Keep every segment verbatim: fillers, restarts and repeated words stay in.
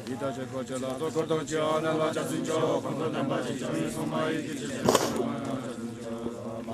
ཡི་དྭགས་ཀྱི་འཁོར་གྱི་ལ་སོགས་འཁོར་དང་བཅས་པ་རྣམས་ལ་སྐྱབས་སུ་མཆིའོ། ཁོང་ཁྲོ་དམ་པ་ཞི་བྱ་ཡི་སྲུང་མ་ཡི་གེ་ཆེ་ཆེན་པོ་ལ་སྐྱབས་སུ་མཆིའོ།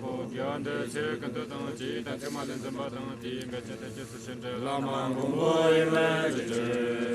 ཧོ། དགེ་བ་འདི་ཚེ་གང་དུ་དང་། ཅི་ཡིས་དང་ཚེགས་མ་ལུས་འཛིན་པ་དང་། དེ་ཡི་འབད་བཅུག་ཐམས་ཅད་སུ་ཞིག་འདྲ། བླ་མ་མགོན་པོ་ཡིད་མི་བྱེད་ཅིང་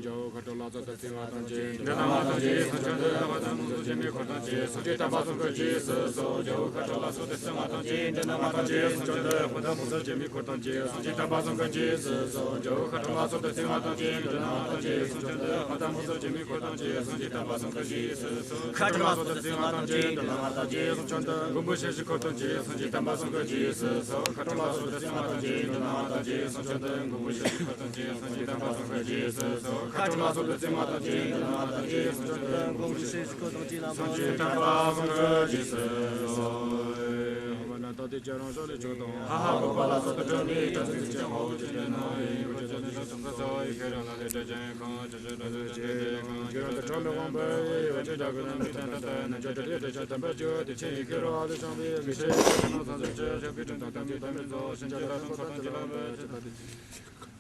འཇོག། མཁའ་འགྲོ་ལ་སོགས་པའི་སྲིད་ལྔ་དང་བཅས། འདྲེ་སྣ་ལྔ་དང་བཅས་སུ་འཆར་འདུག། དཔའ་མཛངས་མང་སོགས་སྤྱན་མིག་འཁོར་དང་བཅས། སངས་རྒྱས་དམ་པ་སུམ་བརྒྱ་རྗེས་སུ་གསོལ། རྒྱལ་བུ་མཁའ་འགྲོ་ལ་སོགས་པའི་སྲིད་ལྔ་དང་བཅས། འདྲེ་སྣ་ལྔ་དང་བཅས་སུ་འཆར་འདུག། དཔའ་མཛངས་མང་སོགས་སྤྱན་མིག་འཁོར་དང་བཅས། སངས་རྒྱས་དམ་པ་སུམ་བརྒྱ་རྗེས་སུ་གསོལ། རྒྱལ་བུ་མཁའ་འགྲོ་ལ་སོགས་པའི་སྲིད་ལྔ་དང་བཅས། འདྲེ་སྣ་ལྔ་དང་བཅས་སུ་འཆར་འདུག། དཔའ་མཛངས་མང་སོགས་སྤྱན་མིག་འཁོར་དང་བཅས། སངས་རྒྱས་དམ་པ་སུམ་བརྒྱ་རྗེས་སུ་གསོལ། མཁའ་འགྲོ་ལ་སོགས་པའི་སྲིད་ལྔ་དང་བཅས། འདྲེ་སྣ་ལྔ་དང་བཅས་སུ་འཆར་འདུག། མགོན་པོ་ཞལ་བཞི་འཁོར་དང་བཅས། སངས་རྒྱས་དམ་པ་སུམ་བརྒྱ་རྗེས་སུ་གསོལ། མཁའ་འགྲོ་ལ་སོགས་པའི་སྲིད་ལྔ་དང་བཅས། འདྲེ་སྣ་ལྔ་དང་བཅས་སུ་འཆར་འདུག། མགོན་པོ་ཞལ་བཞི་འཁོར་དང་བཅས། སངས་རྒྱས་དམ་པ་སུམ་བརྒྱ་རྗེས་སུ་གསོལ། མཁའ་འགྲོ་ལ་སོགས་པའི་སྲིད་ལྔ་དང་བཅས། འདྲེ་སྣ་ལྔ་དང་བཅས་སུ་འཆར་འདུག། མགོན་པོ་ཞལ་བཞི་འཁོར་དང་བཅས། སངས་རྒྱས་དམ་པ་སུམ་བརྒྱ་རྗེས་སུ་གསོལ། ཧ་མ་ན་ད་ཏི་ཅ་རང་ཤོ་ལི་ཆོ་དང་། ཧ་ཧ་གོ་པ་ལ་སོགས་པའི་ཁྲོད་ནས། སྒྲ་ཚིག་ཅན་ཧ་འོ་ཅི་ཏེ་ན་ཡིན་གོ་ཅི་ཏེ་ན་སོང་ས་ས་ཡི་ཁེ་རང་ལ་ལས་སྒྲ་ཅན་ཁང་ཅི་ཞིག་སྒྲ་ཚིག་ཅན་ཏེ་ཁང་ཅི་རང་དུ་ཁྲོ་མི་དབང་པོ་ཡི་འོ་ཅི་སྒྲ་ཀུན་ནམ་ཏི་ཏན་ཏན་ཏན་ན་ཅི་ཏྲ་ལི་ཏྲ་ཅ་དམ་པ་ཅི་འོ་ཏི་ཆེན་ཡི་ཁེ་རོ་ཨ་ལི་ཤང་བི་མི་ཤེས་ཡི་ཁེ་རོ་ན་ས་ས་ཅི་ཞབས་ཀྱི་དྲན་དང་དམ་ཅི་དམ་པའི་ཚོགས་ཤིན་ཅི་ལ་དང་ཁོ་དང་ཅི་ལ་བ་ཅི་ཏ་ཏི།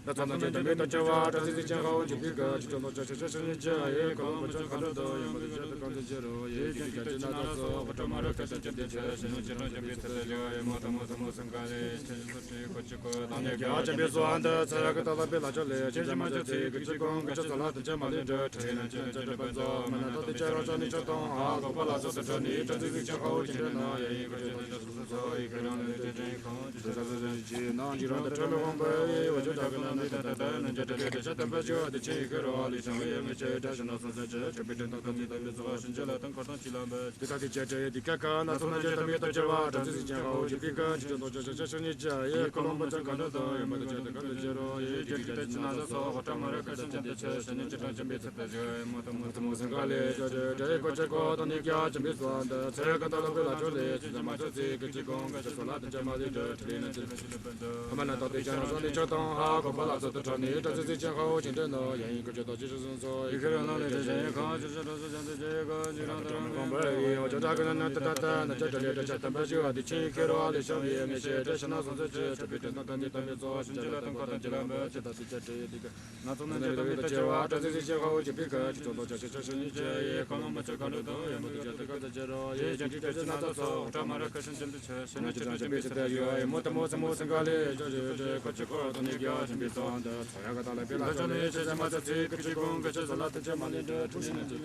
ད་ཚང་དང་ཅི་དམ་པའི་དང་བཅས་པ་སྒྲ་ཚིག་ཅན་ཧ་འོ་ཅི་པི་ཀ་ཅི་ཅོ་ལོ་ཅ་ཤ་ཤ་ཤ་ཉི་ཅ་ཡི་ཁོ་ལོ་མ་ཅ་ཁ་འདྲ་དོ་ཡི་མ་དུ་ཅ་དུ་གང་དུ་ཅི་རོ་ཡི་ཅི་ཅི་ཅ་ཅི་ན་ད་སོ་ཁོ་ཏྲ་མ་ར་ཁ་ཤ་ཅི་ཏི་ཅ་ཤ་ཉི་ཅི་རང་ཅི་པི་ཚ་ཏ་ལི་ཡི་མ་ཏ་མ་ཏ་མ་སང་ཀ་ལི་ཅི་ཅི་སོ་ཅི་ཁོ་ཅི་ཁོ་དང་ནི་རྒྱ་ཆེན་པོའི་སོ་ཨན་དུ་ཚ་ཡ་ཀ་ཏ་ལ་པི་ལ་ཅོ་ལེ་ཅི་ཅི་མ་ཅོ་ཚེ་གི་ཅི་གོང་གི་ཅི་ཚ་ལ་དུ་ཅི་མ་ལི་འདྲ་ཁྲི་ན་ཅི་ཅི་འདྲ་པ་ཛོ་མ་ན་ཏོ་ཏི་ཅི་རོ་ཅོ་ནི་ཅོ་ཏོང་ཧ་གོ་པ་ལ་སོགས་སུ་ཁྲོ་ནི་ཏྲ་ཚིག་ཅི་ཧ་འོ་ཅི་འདྲ་ན་ཡ་ཡིན་གོ་ཅི་ན་ཅི་སོ་སོ་སོ་ཡི་ཁ་རང་ལ་ཅི་ཅི་ཁོང་ཅི་སོ་སོ་སོ་ཅི་ཅི་ན་ཅི་རོ་ཏ་ཁྲོ་མི་དབང་པོ་ཡི་འོ་ཅི་ཏ་ཀ་ན་ནི་ཏ་ཏ་ཏ་ན་ཅི་ཏྲ་ལི་ཏྲ་ཅ་དམ་པ་ཅི་འོ་ཏི་ཆེན་ཡི་ཁེ་རོ་ཨ་ལི་ཤང་བི་ཡ་མི་ཅི་ཏྲ་ཤ་ན་སོང་ས་ཅི་ཅི་པི་ཏྲ་ཏ་ཏ་ཏི་ཏ་མི་ཚོ་ཤིན་ཅི་ལ་དང་ཁོ་དང་ཅི་ལ་འབད། ཏི་ཏ་ཏི་ཅ་ཏྲ་ཡ་ཏི་ཀ་ཀ་ན་ཚོ་ན་ཅི་ཏ་མི་ཏ་ཅི་བ་ཏྲ་ཚི་ཚི་ཅན་ཧ་འོ་ཅི་པི་ཀ་ཅི་ཅོ་ཏོ་ཅ་ཤ་ཤ་ཤ་ཉི་ཅ་ཡི་ཁོ་ལོ་མ་ཅ་ཁ་འདྲ་དང་ཡ་མ་ཏ་ཅ་ཏ་ཀ་ཏ་ཅི་རོ་ཡི་ཅི་ཅི་ཏ་ཅི་ན་ད་སོ་ཧོ་ཏྲ་མ་ར་ཁ་ཤ་ཅི་ཏི་ཆ་ཤ་ཉི་ཅི་ཏྲ་ཅི་པི་ཚ་ཏ་ཅི་ཡ་མ་ཏ་མ་ཏ་མ་སང་ཀ་ལི་ཅ་ཅི་ཏྲ་ཡི་ཀོ་ཅ་ཀོ་དང་ནི་ཀྱ་ཅི་པི་སོ་ཨན་དུ་ཚ་ཡ་ཀ་ཏ་ལ་པི་ལ་ཅོ་ལེ་ཅི་ཅི་མ་ཅོ་ཚི་ཀ་ཅི་གོང་ག་ཅི་སོ་ལ་ཏ་ཅ་མ་ལི་ཏྲ་ཁྲི་ན་ཅི་ཧ་མ་ན་ཏོ་ཏི་ཅ་ན་སོ་ནི་ཅོ་ཏང་ཧ་གོ་པ་ལ་སོགས་སུ་ཁྲོ་ནི་ཏྲ་ཚི་ཚི་ཅན་ཧ་འོ་ཅི་འདྲ་ན་ཡ་ཡིན་གོ་ཅི་ཏོ་ཅི་ཤ་སོང་སོ་ཡི་ཁེ་རོ་ན་ལི་ཏྲ་ཅན་ཡ་ཁང་ཅི་ཤ་ཏོ་སོ་ཅན་ཏི་ཅི་ཡ་ཁང་ཅི་རང་ཏ་རང་མི་དབང་པོ་ཡི་འོ་ཅོ་ཏ་ཀ་ན་ན་ཏ་ཏ་ཏ་ན་ཅ་ཏྲ་ལི་ཏྲ་ཅ་དམ་པ་ཅི་འོ་ཏི་ཆེན་ཁེ་རོ་ཨ་ལི་ཤང་བི་ཡ་མི་ཤེས་ཏྲ་ཤ་ན་སོང་སོ་ཅི་ཏྲ་པི་ཏྲ་ན་ཏ་ནི་ཏ་མི་ཚོ་ཤིན་ཅི་ལ་དང་ཁོ་དང་ཅི་ལ་འབད་ཅི་ཏ་ཏི་ཅ་ཏྲ་ཡ་ཏི་ཀ་ན་ཚོ་ན་ཅི་ཏ་མི་ཏ་ཅི་བ་ཏྲ་ཚི་ཚི་ཅི་ཧ་འོ་ཅི་པི་ཀ་ཅི་ཚོ་ཏོ་ཅ་ཤ་ཤ་ཤ་ཉི་ཅ་ཡི་ཁོ་ལོ་མ་ཅ་ཁ་འདྲ་དང་ཡ་མ་ཏ་ཅ་ཏ་ཀ་ཏ་ཅི་རོ་ཡི་ཅི་ཏི་ཏ་ཅི་ན་ད་སོ་ཧོ་ཏྲ་མ་ར་ཁ་ཤ་ཅི་ཏི་ཆ་ཤ་ཉི་ཅི་ཏྲ་ཅི་པི་ཚ་ཏ་ཡ་ཡ་མ་ཏ་མ་ཏ་མ་སང་ཀ་ལི་ཅ་ཅི་ཅི་ཁོ་ཅི་ཁོ་དང་ནི་ཀྱ་ཅི་པི་སོ་ཨན་དུ་ཚ་ཡ་ཀ་ཏ་ལ་པི་ལ་ཅོ་ལེ་ཅི་ཅི་མ་ཅོ་ཚི་ཀ་ཅི་གོང་ག་ཅི་ས་ལ་ཏ་ཅི་མ་ལི་འདྲ་ཁྲི་ན་ཅི་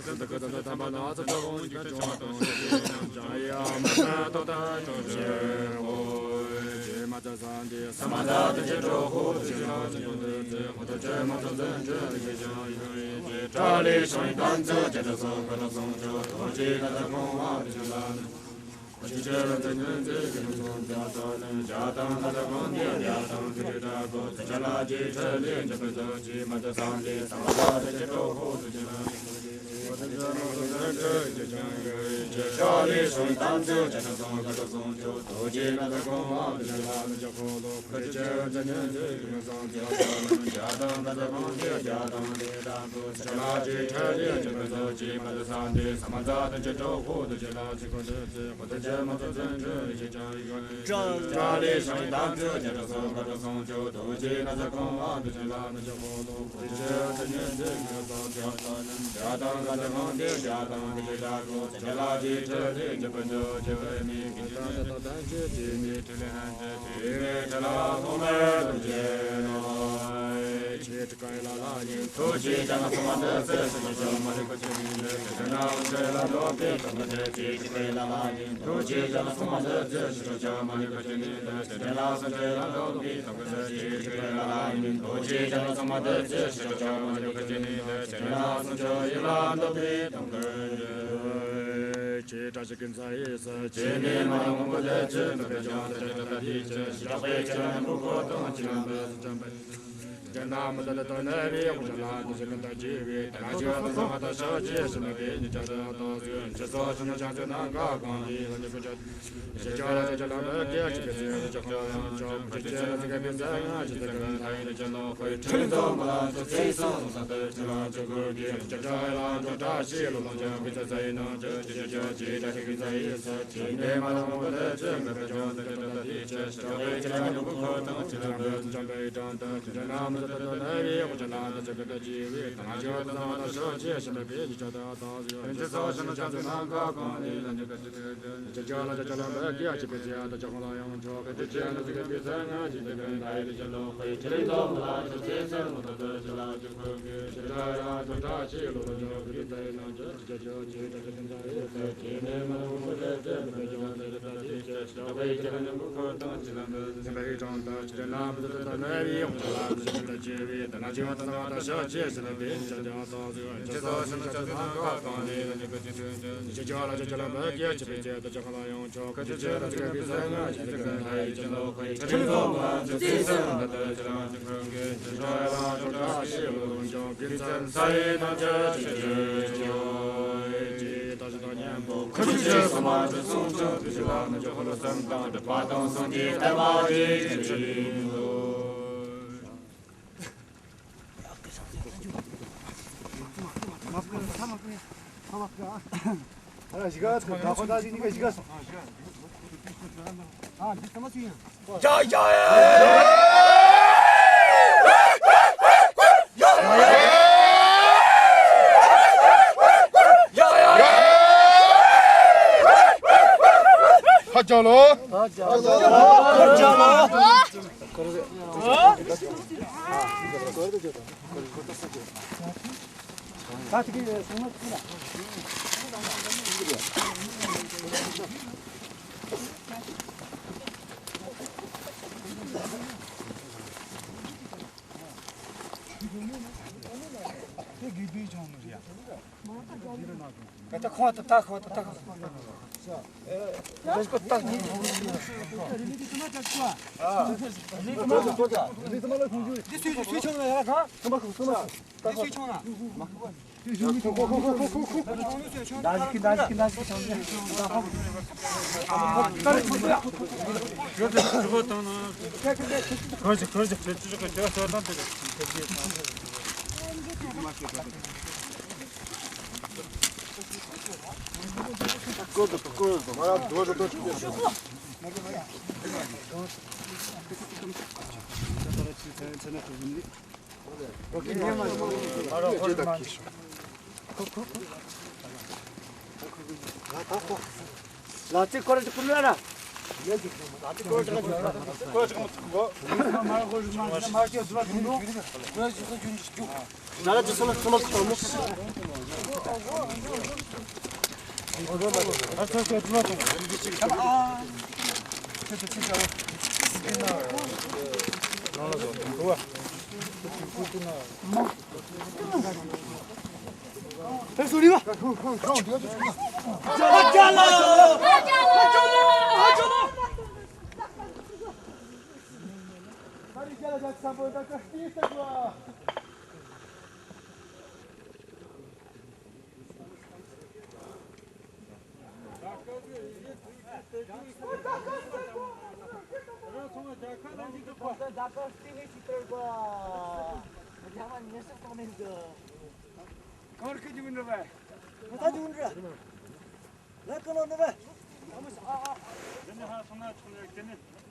ཏ་ཏ་ཀ་ཏ་ཏ་ཏ་མ་ན་ཚ་ཏ་ཧོ་ཉི་ཀ་ཅོ་ཏོ་ཅ་ཡ་མ་ཏ་ཏོ་ཏ་ཅོ་ཅི་ཧོ་ཅི་མ་ཏ་སན་ཏི་ས་མ་ཏ་ཏ་ཅི་ཏྲོ་ཧོ་ཏ་ཅི་ལ་ཅི་ཏོ་ཏ་ཏ་ཧོ་ཏ་ཅི་མ་ཏ་ཏ་ཅི་ཏ་ཅི་ཡ་ཡ་ཡ་ཏྲ་ལི་ཤང་ཡི་ཏན་ཙི་ཅི་ཏྲ་སོ་ཀ་ཏ་སོང་ཅོ་ཏོ་ཅི་ན་ཏ་ཁོང་བ་ཏ་ཅི་ལ་ནི། ཁོ་ཅི་ཅི་ར་ཙི་ཉན་ཙི་ཀི་ནི་སོང་ཙི་ཨ་ཏ་ནི་ཇ་ཏང་ཏ་ཏ་ཁོང་ཏི་ཡ་ཏང་ཏི་ཏྲ་ཀོ་ཙི་ཅ་ལ་ཅི་ཁྲ་ལི་ཅི་པ་ཙོ་ཅི་མ་ཏ་སང་ལི་ས་མ་ཏ་ཏ་ཅི་ཏྲོ་ཧོ་ཏ་ཅི་ལ་ནི། ཁོ་ཏ་ཅི་ར་ཙི་ཉན་ཙི་ཀི་ཅང་ཡ་ཡ་ཅི་ཏྲ་ལི་ཤང་ཡི་ཏན་ཙི་ཅི་ཏྲ་སོང་ཀ་ཏ་སོང་ཅོ་ཏོ་ཅི་ན་ཏ་ཁོང་བ་ཏ་ཅི་ལ་ནི་ཇ་ཁོ་ལོ། ཁ་ཅི་ཅི་ཅི་ཉན་ཅི་ཀུན་སང་ཅི་ཧ་ལམ་ཇ་དང་ཀ་ཏ་ཁོང་ཅི་ཇ་དང་ཏི་དང་ཀུ་ཅ་ལ་ཅི་ཁྲ་ཅི་ཅི་ཀུན་སང་ཅི་མ་ཏ་སང་ཏི་ས་མ་ཛ་ཏ་ཅི་ཀྲོ་ཧོ་ཏ་ཅི་ལ་ཅི་ཀུན་ཏུ་ཅི་ཧོ་ཏ་ཅི་མ་ཏ་ཅི་ཅི་ཅི་ཅི་ཡི་ཀ་ནི་ཅ་ལ་ཅི་ཤང་ཡི་ཏང་ཅི་ཅི་ཏྲ་སོ་ཀ་ཏ་སང་ཅོ་ཏོ་ཅི་ན་ཏ་ཁོང་བ་ཏ་ཅི་ལ་ནི་ཅི་ཧོ་ལོ། ཁ་ཅི་ཅི་ཉན་ཅི་ཀུན་སང་ཅི་ཧ་ལམ་ཇ་དང་ཀ་ཏ་ཁོང་ཏི་ཇ་དང་ཏི་ཏ་ཀུ་ཅ་ལ་ཅི་ཁྲ་ཅི་ཅི་ཀུན་ཏུ་ཅི་ཧོ་མི་ཀི་ཅི་ནི་ཏ་ཏ་ཅི་ཅི་མི་ཁྲི་ལེ་ན་ཅི། ཡི་གེ་ལ་ཐོག་མར་ཐུགས་རྗེ་ནོ། ཆེ་ཏྲི་ཀ་ཡི་ལ་ལ་ཡིན། ཐུགས་རྗེ་ཅན་ལ་སོང་བ་འདི་ཚེ་སྲིད་པའི་ཆོས་མ་རིག་པ་ཆེ་ཡིན་ཏེ། ཆེ་ཏྲི་ན་འོ་ཚེ་ལ་འགྲོ་པའི་དོན་དུ་ཆེ་ཏྲི་ཀ་ཡི་ལ་ལ་ཡིན། ཐུགས་རྗེ་ཅན་ལ་སོང་བ་འདི་ཚེ་སྲིད་པའི་ཆོས་མ་རིག་པ་ཆེ་ཡིན་ཏེ། ཆེ་ཏྲི་ན་སོང་ཆེ་ལ་འགྲོ་པའི་དོན་དུ་ཆེ་ཏྲི་ཀ་ཡི་ལ་ལ་ཡིན། ཐུགས་རྗེ་ཅན་ལ་སོང་བ་འདི་ཚེ་སྲིད་པའི་ཆོས་མ་རིག་པ་ཆེ་ཡིན་ཏེ། ཆེ་ཏྲི་ན་སོང་ཆེ་ཡི་ལ་འགྲོ་པའི་དོན་དུ་ཆེ། ཆེ་ཏྲ་ཞིག་གི་མཛའ་ཡིས་ཆེ་ནས་མ་རུངས་པ་ལས་ཆེ་མི་བས་ཀྱང་དེ་ལྟར་ད་དེའི་ཆེ་ཞི་དྲག་པའི་ཆེ་ལ་ནི་བུ་ཁོ་དང་ཅི་ལ་འབད་སུ་འཇམ་པའི་རྒྱ་ན་མི་ལ་ལ་དོན་ནས་བའི་དབང་ཆ་ལ་དེ་ཞིག་ལ་ད་ཅི་བའི་ད་ལ་ཅི་བ་དང་ས་མ་ད་ཤ་ཅི་ཞི་ན་བའི་ཉི་ཆ་ད་ད་སུ་ཆེ་སོ་ཞི་ན་ཅང་ཚེ་ན་ག་གང་དེ་ལ་ཉི་ཀུན་ཆ་ཞི་ཅ་ལ་ཅི་ཅ་ལ་འབད་ཀྱ་ཅི་བའི་སུ་ཡང་ཅི་ཁོ་ཡང་ཅང་ཅི་ཅི་ལ་ཅི་ག་བའི་ས་ཡང་ཅི་ད་ག་ད་ཡི་ལ་ཅི་ལོ་ཁོའི་ཁྲིམས་ཚོགས་མ་ལ་ཅི་ཚེ་སང་ས་ད་ཅི་ལ་ཅི་གུར་གྱི་ཅི་ཅ་ལ་ཅི་ད་ཤི་ལོ་ལོ་ཅང་གི་ཚ་ཚ་ཡི་ན་ཅི་ཅི་ཅི་ཅི་ཅི་ད་ཤི་གི་ཚ་ཡི་ས། ཁ་བྱང་ལོ། ཁ་བྱང་ལོ། ད་ཁོང་ད་ད་ཁོང་ད་ད་ཁོང་། ལ་ཙི་ཁོ་ར་ཅི་ཁུར་ལ་ར། ལ་ཙི་ཁོ་ར་ཅི་ཁུར་ལ་ར། ལ་ཙི་ཁོ་ར་ཅི་ཁུར་ལ་ར།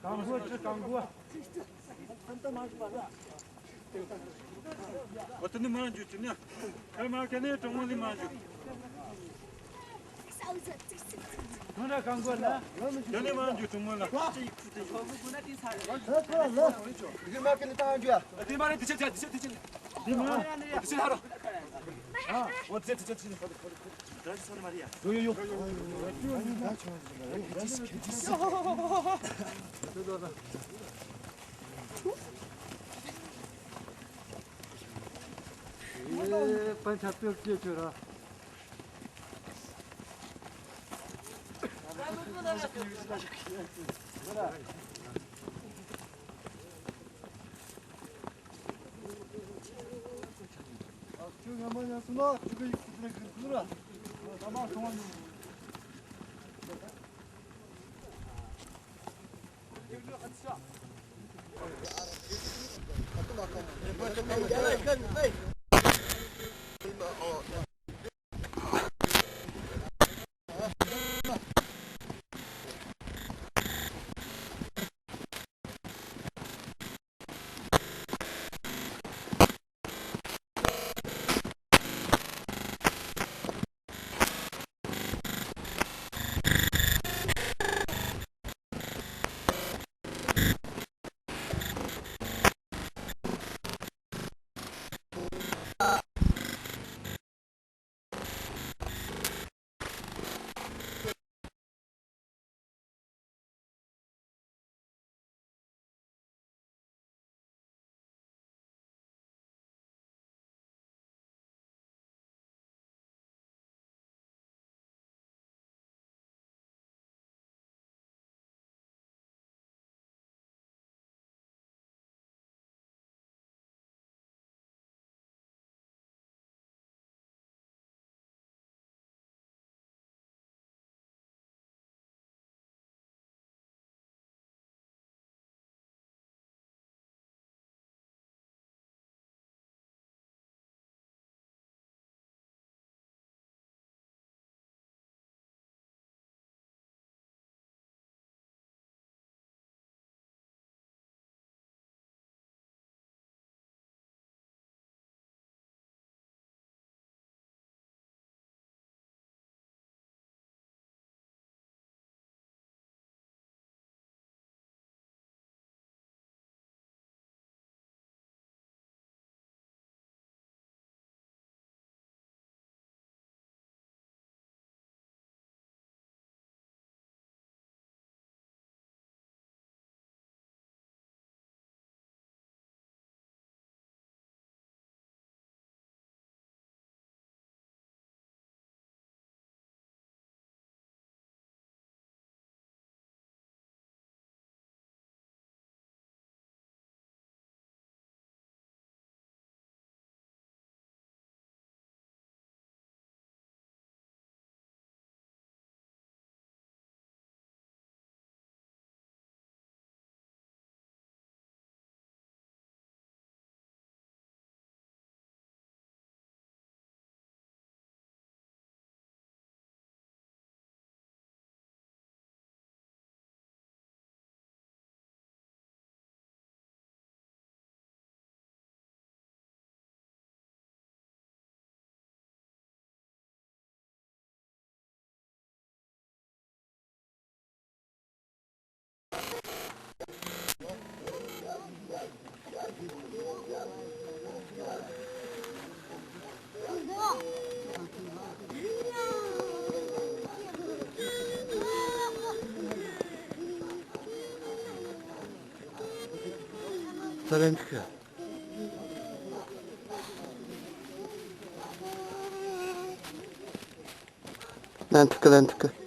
གང་དགོས་ཅི་གང་དགོས། འོ་དེ་ནི་མ་འཇུ་དེ་ནི། ཨ་མ་ག་ནས་གྲོང་མོ་ལི་མ་འཇུ། ཁྱོད་ར་གང་དགོས་ན། དེ་ནི་མ་འཇུ་གྲོང་མོ་ལ། དེ་མ་ག་ནས་ད་འཇུ་ཡ། དེ་མ་རེད་དེ་ཆ་དེ་ཆ་དེ་ཆ་དེ་མ། དེ་ཆ་ལ་རོ། ཨ་འོ་དེ་ཆ་དེ་ཆ་དེ་ཆ། ཡོ་ཡོ་ཡོ། ཨེ་པན་ཆ་ཏོག་ཅེ་ཅོ་ར། ས་ལན་ཐུག་གི། ལན་ཐུག་གི། ལན་ཐུག་གི།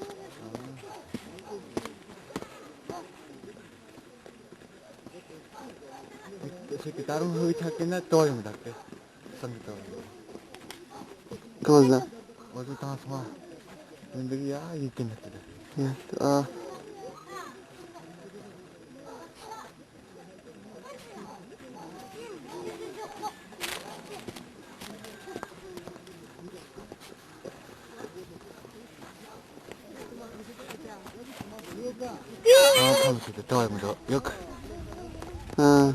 ད་རུང་ཧུ་ཆག་གི་ན་ཏོ་ཡོང་ད་གི། སང་གི་ཏོ་ཡོང་། གང་ཟ། འོ་དེ་དང་སོང་ཨ། འདི་ཡ་ཡིན་གི་ན་དེ་རེད། ཡ་ཨ། ཨ། ཁམས་ཆེ་དུ་ཏོ་ཡོང་འགྲོ་ཡོད་གི། ཨ།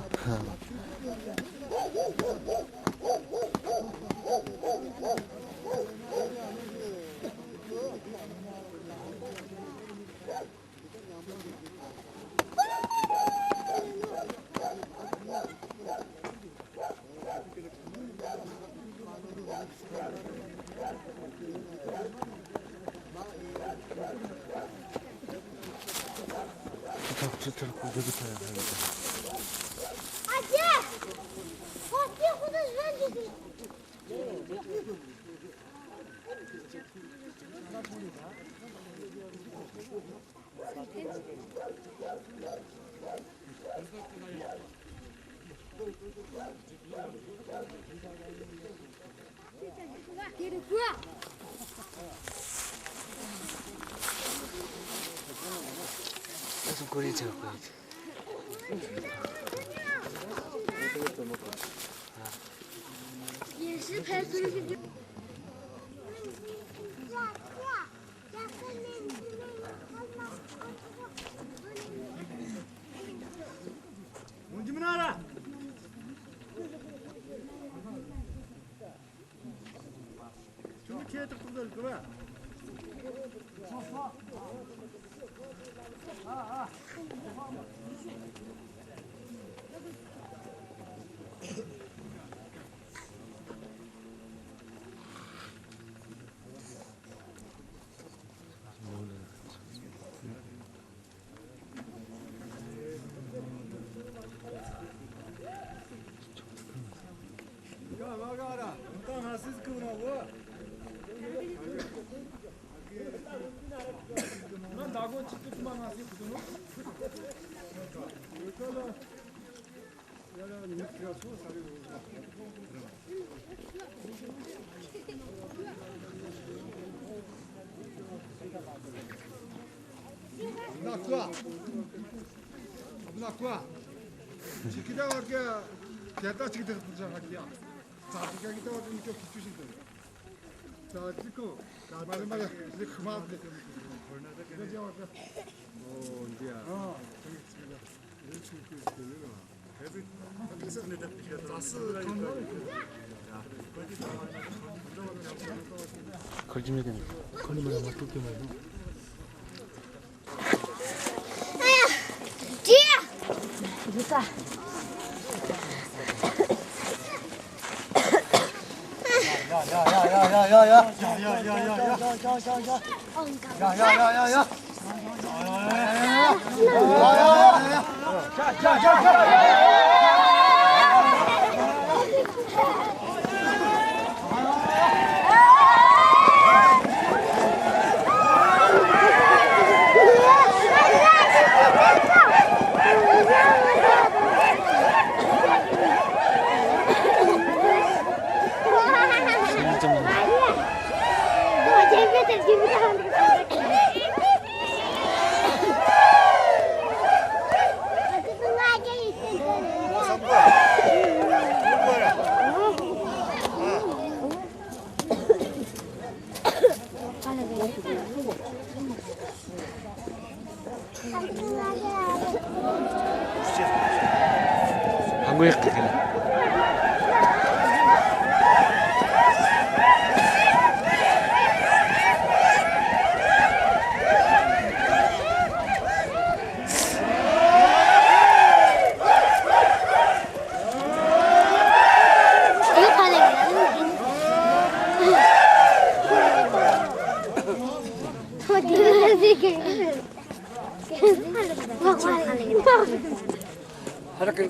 མ་གི་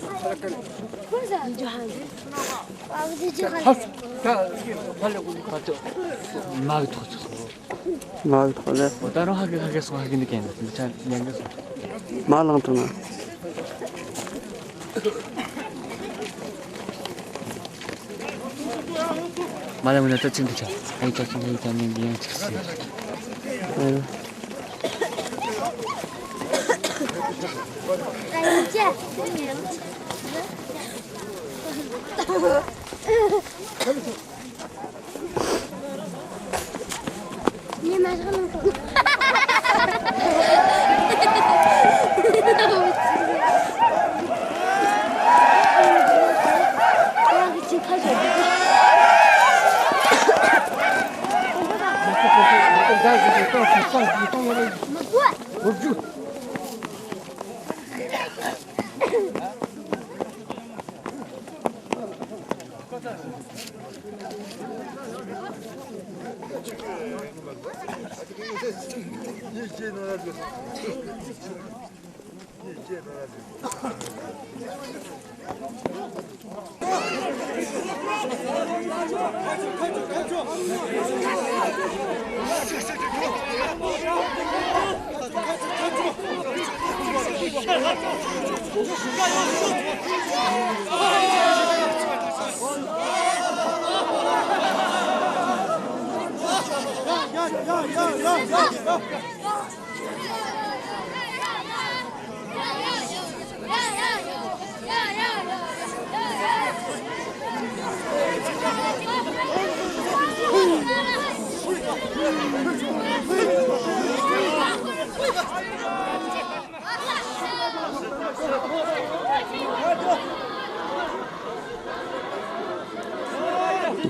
ཐོག་ཆགས་སོང་། མ་གི་ཐོག་ལས། འོ་ད་རུང་ཧ་གི་ཧ་གི་སོང་། ཧ་གི་འདི་གན་འདི་ཆ་ཉན་གི་སོང་། མ་ལངས་ཐུབ་ན། མ་ལ་མི་ན་ད་ཚིག་འདི་ཆ། ཨེ་ད་ཚིག་འདི་ཆ་ཉན་གི་ཡང་ཅིག་སི།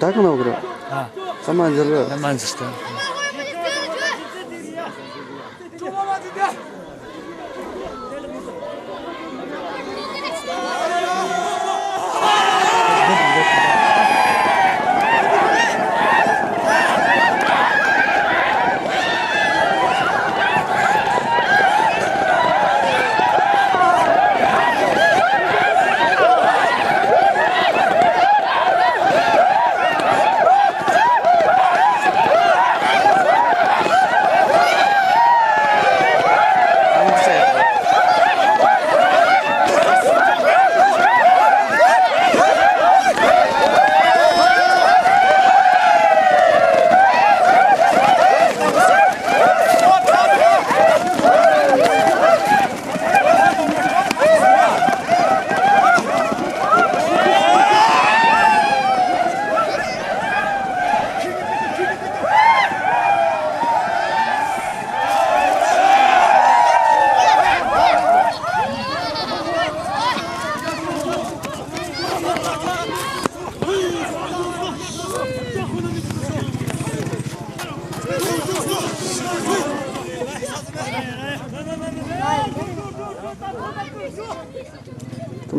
ད་གང་ལ་འོག་ར། ཨ། ས་མ་འཛིར་ར། ས་མ་འཛིར་ཏེ།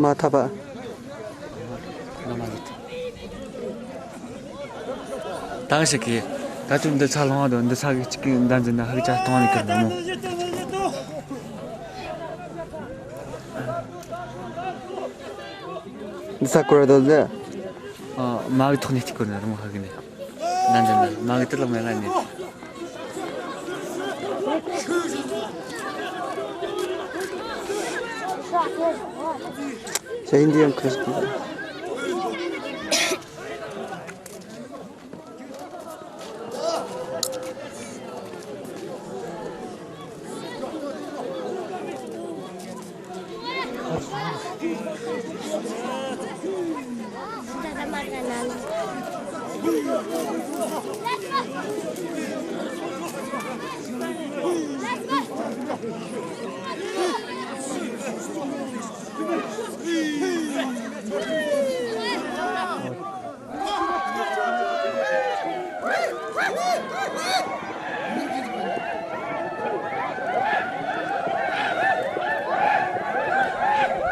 མ་ཐབས། ད་ཞིག་གིས། ད་ཅུང་འདི་ཚ་ལོང་བ་དང་འདི་ཚ་གི་གཅིག་གི་འདང་འཛིན་ན་ཧ་གི་ཅག་གཏོང་ནི་ཀིར་ནི་མོ། འདི་ཚ་ཀུར་དོ་ཟེ། ཨ། མ་གི་ཐོག་ནས་གཅིག་ཀུར་ནི་རི་མོ་ཧ་གི་ནི། འདང་འཛིན་ན་མ་གི་ཏི་ལོ་མེ་ལ་ནི། ཤ་ཡིན་དུ་ཡང་ཁ་ཤི།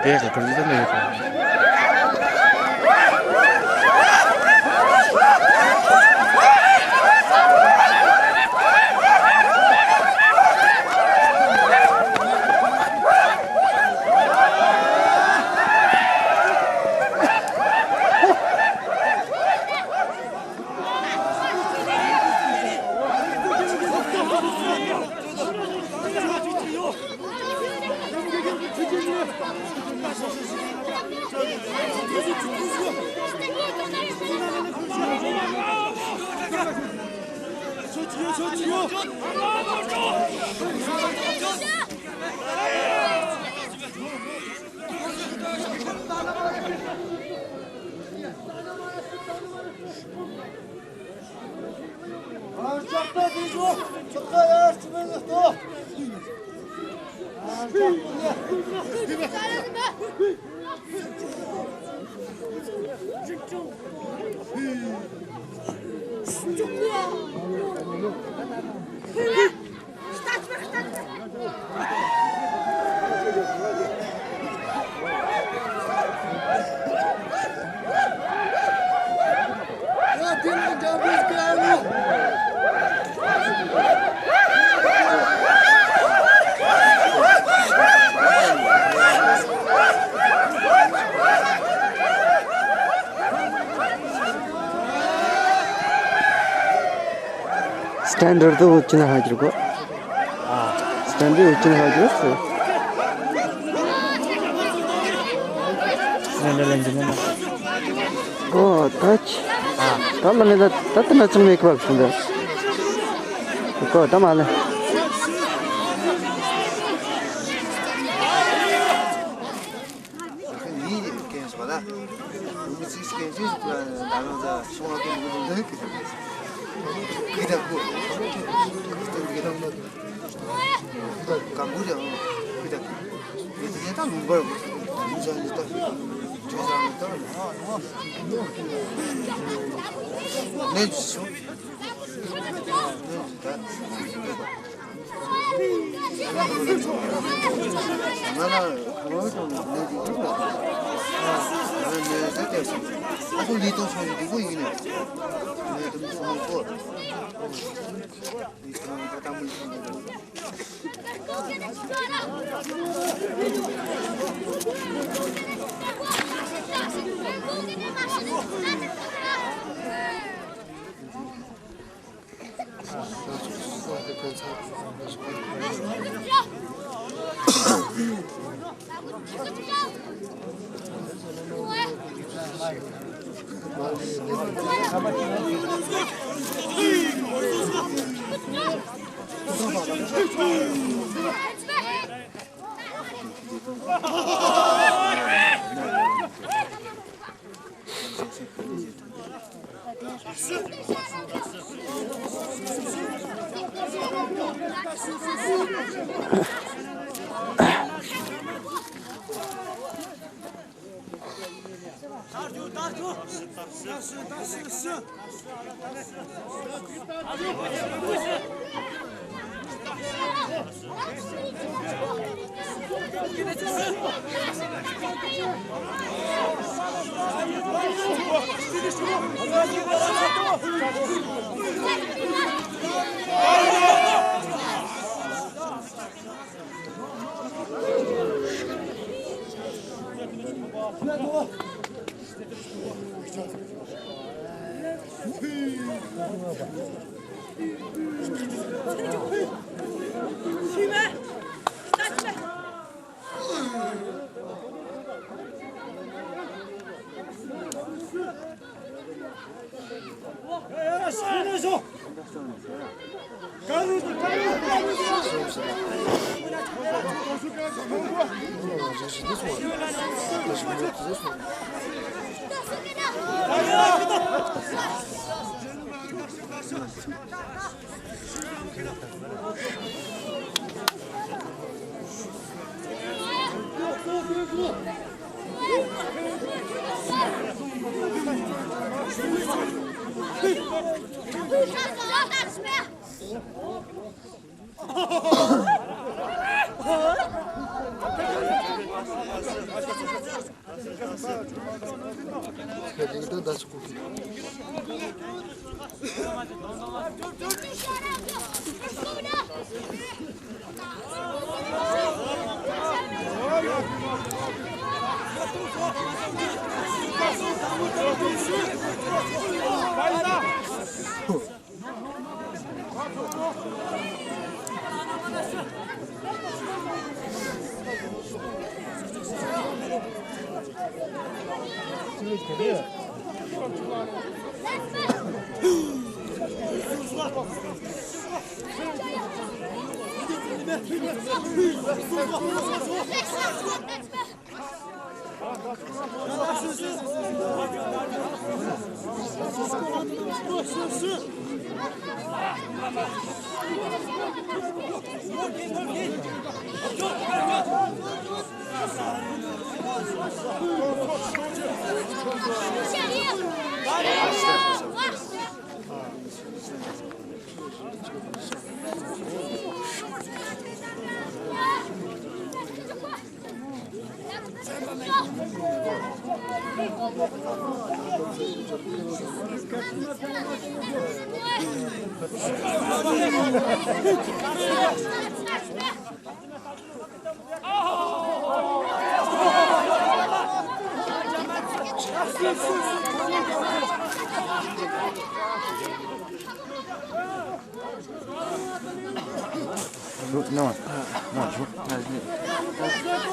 དེ་ག་ག་ཟེར་ན་ཡོད་པ། Standard དུ་ཅི་ན་ཧ་གྱུར་གོ། Standard དུ་ཅི་ན་ཧ་གྱུར་སོ། Standard ལན་ཅི་ན། གོ་ད་ཅི། ད་ལ་ནི་ད་ད་ད་ན་ཅང་མེད་པ་སོང་ད། གོ་ད་མ་ལེ། ཡིན་ཡིན་སྐད་ཆ་ལ། མི་ཚིག་སྐད་ཆ་ལ་ལ་ལ་ལ་སོང་བ་ཀུན་ཀུན་ཀུན་ཀུན་ཀུན་ཀུན་ཀུན་ཀུན་ཀམ་བུ་ཅང་ཀུན་ཀུན་ཀུན་ཀུན་ཀུན་ད་ལུང་པར་ཀུན་ཀུན་ཀུན་ཀུན་ཀུན་ཀུན་ནས་སོང་།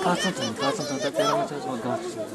ཁ་ཚང་དང་ཁ་ཚང་དང་ད་སྐད་རང་ཆ་སོང་གང་ཞིག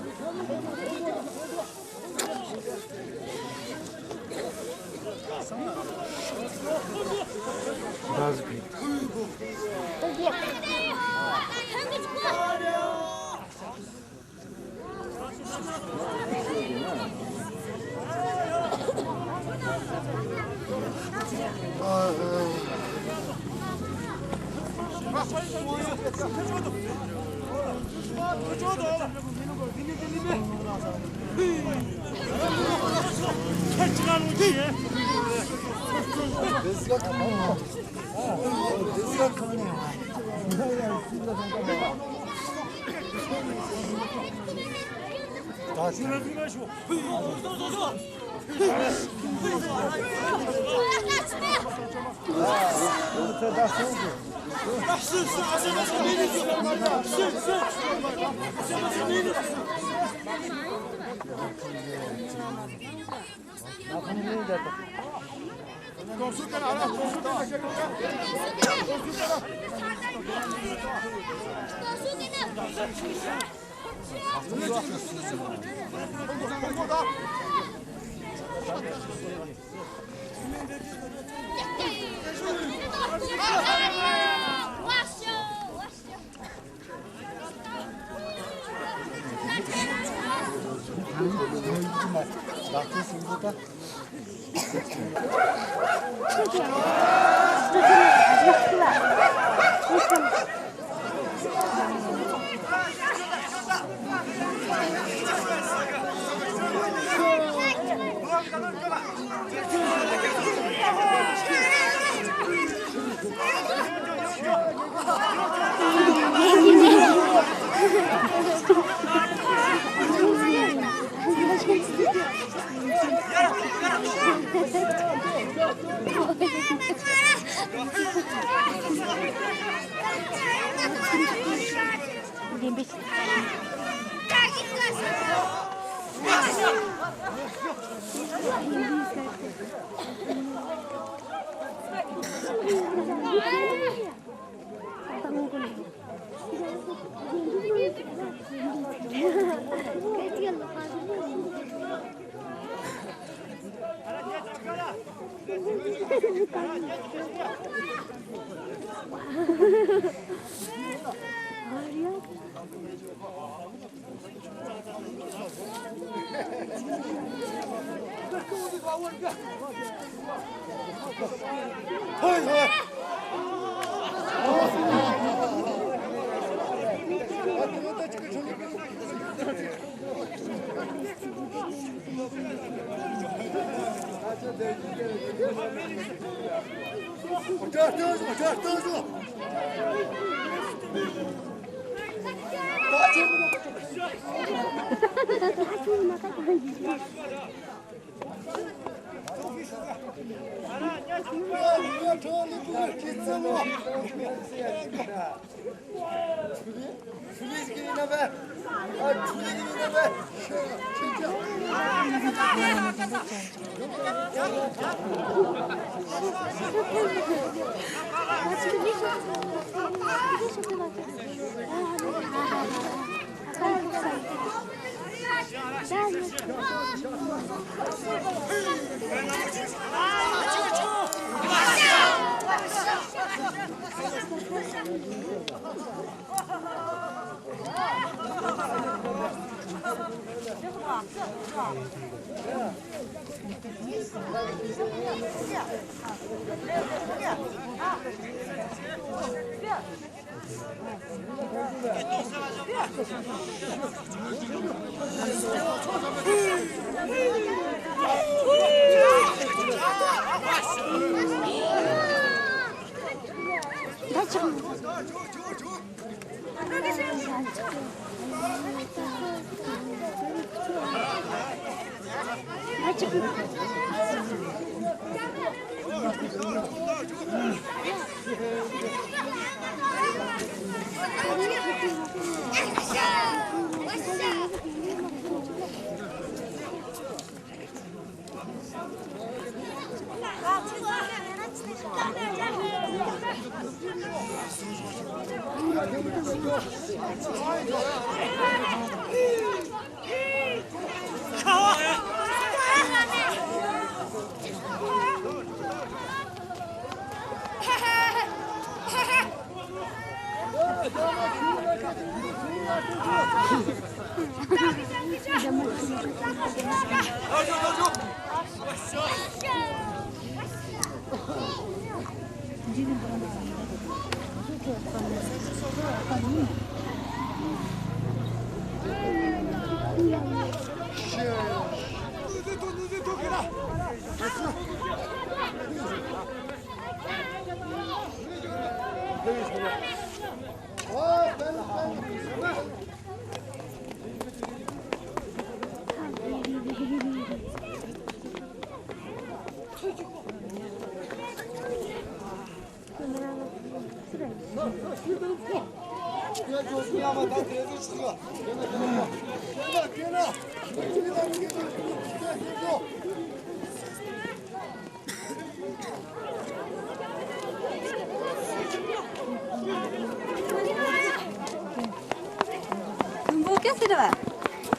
Bumbu ke sih dah?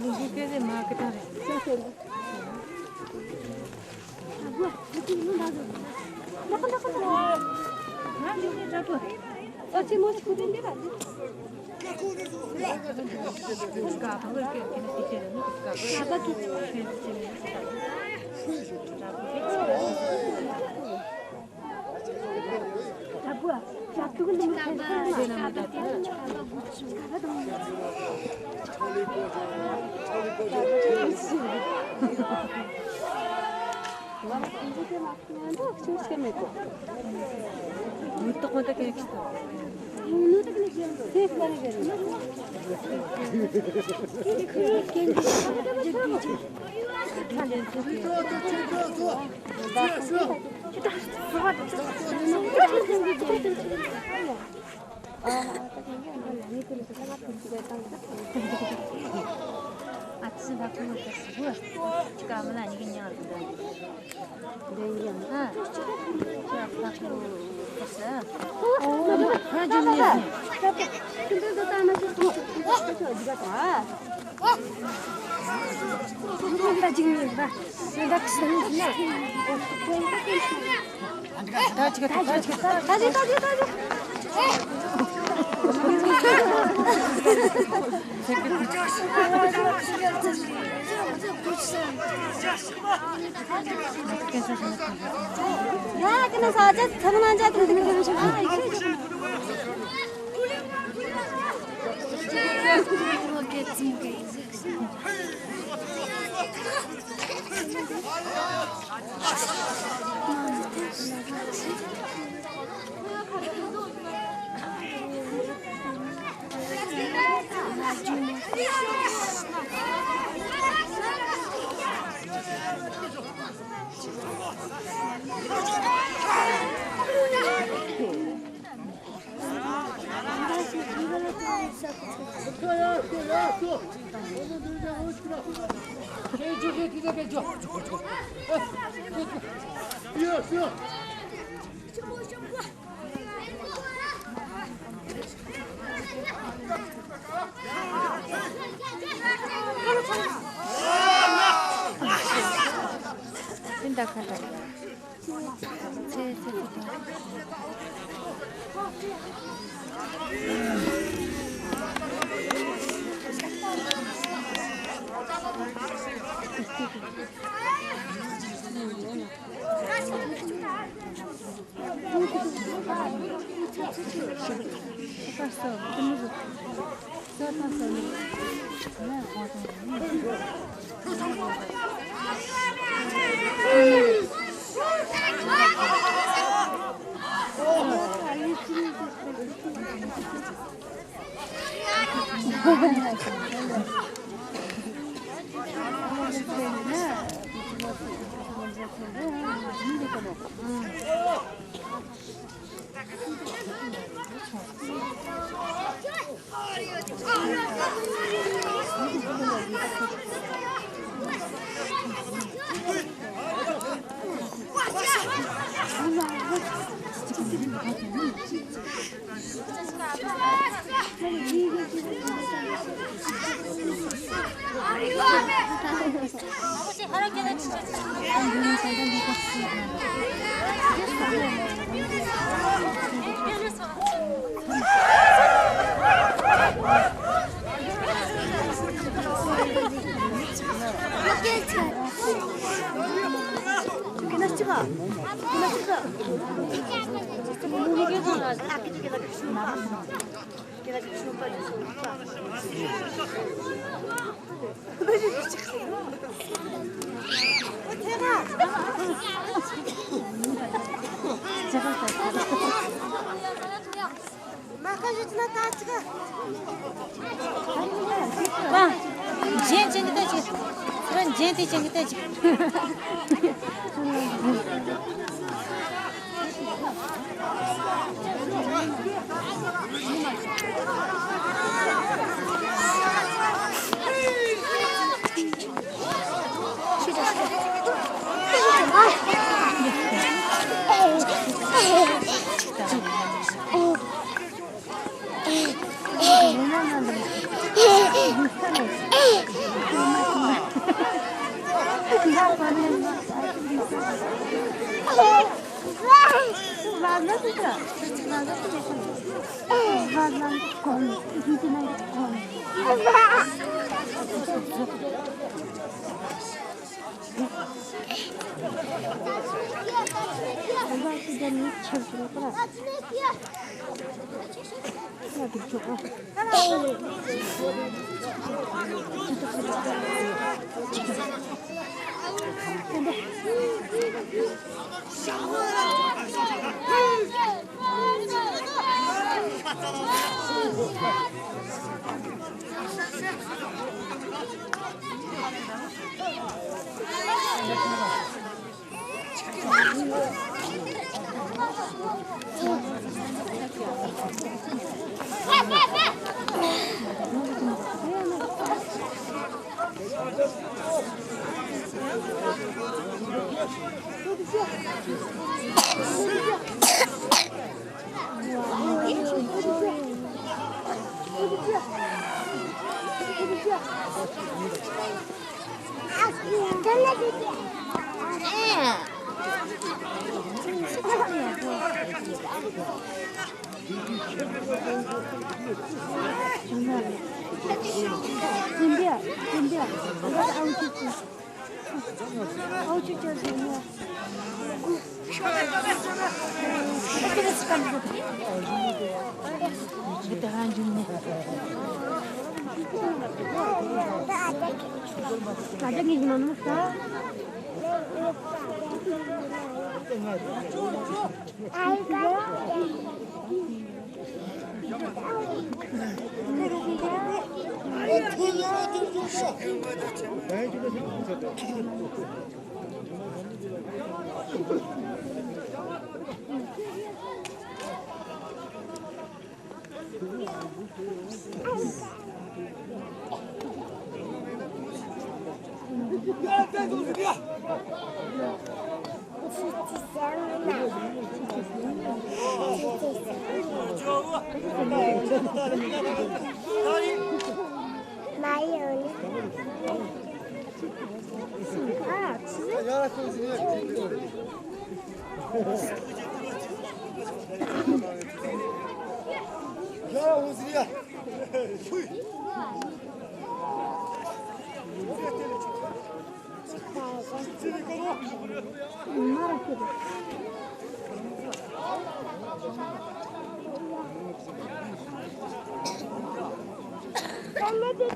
Bumbu ke sih mak kita. ཨ། རྗེན་ཅན་གྱི་ལྟ་ཅིག་ཨ། རྗེན་ཏེ་ཅན་གྱི་ལྟ་ཅིག Banging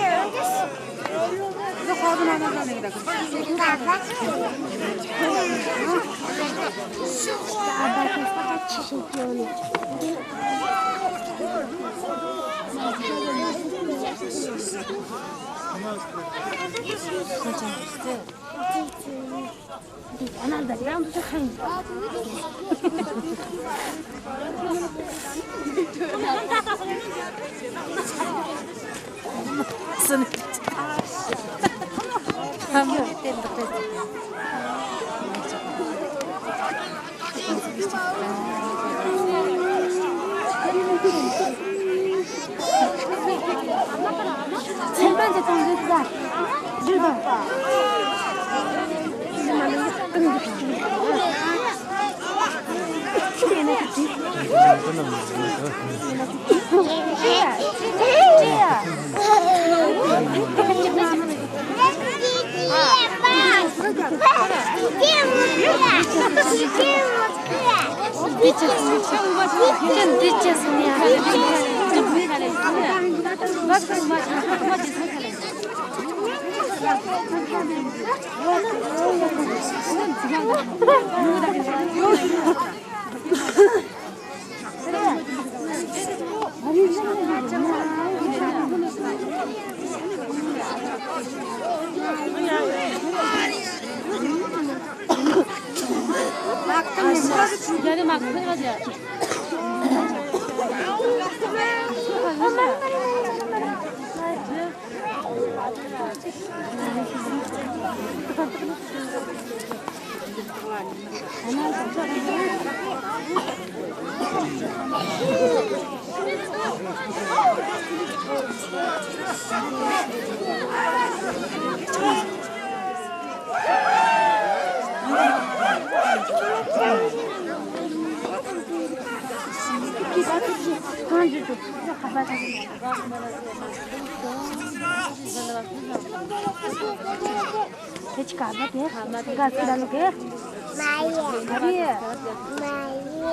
on the དེ་ཅི་ག་མ་དེ། ག་སི་ལ་ལུ་གེ། མ་ཡེ། ག་རེ། མ་ཡེ།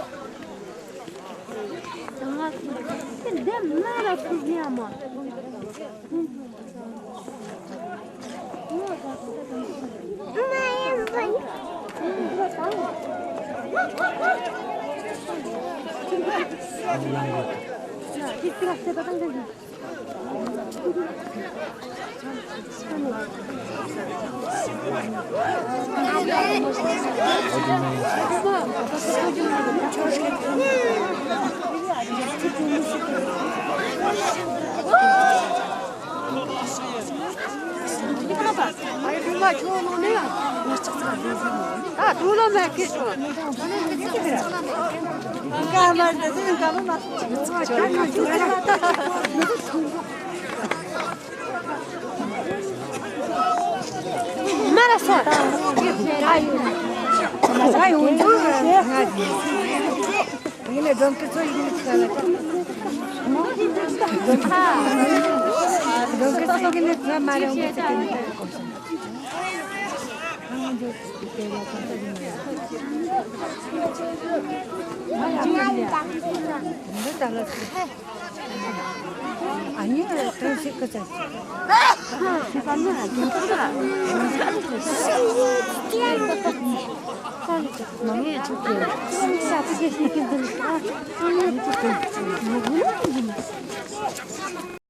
དེ་འདི་མ་ལ་ཁུ་ཉ་མ།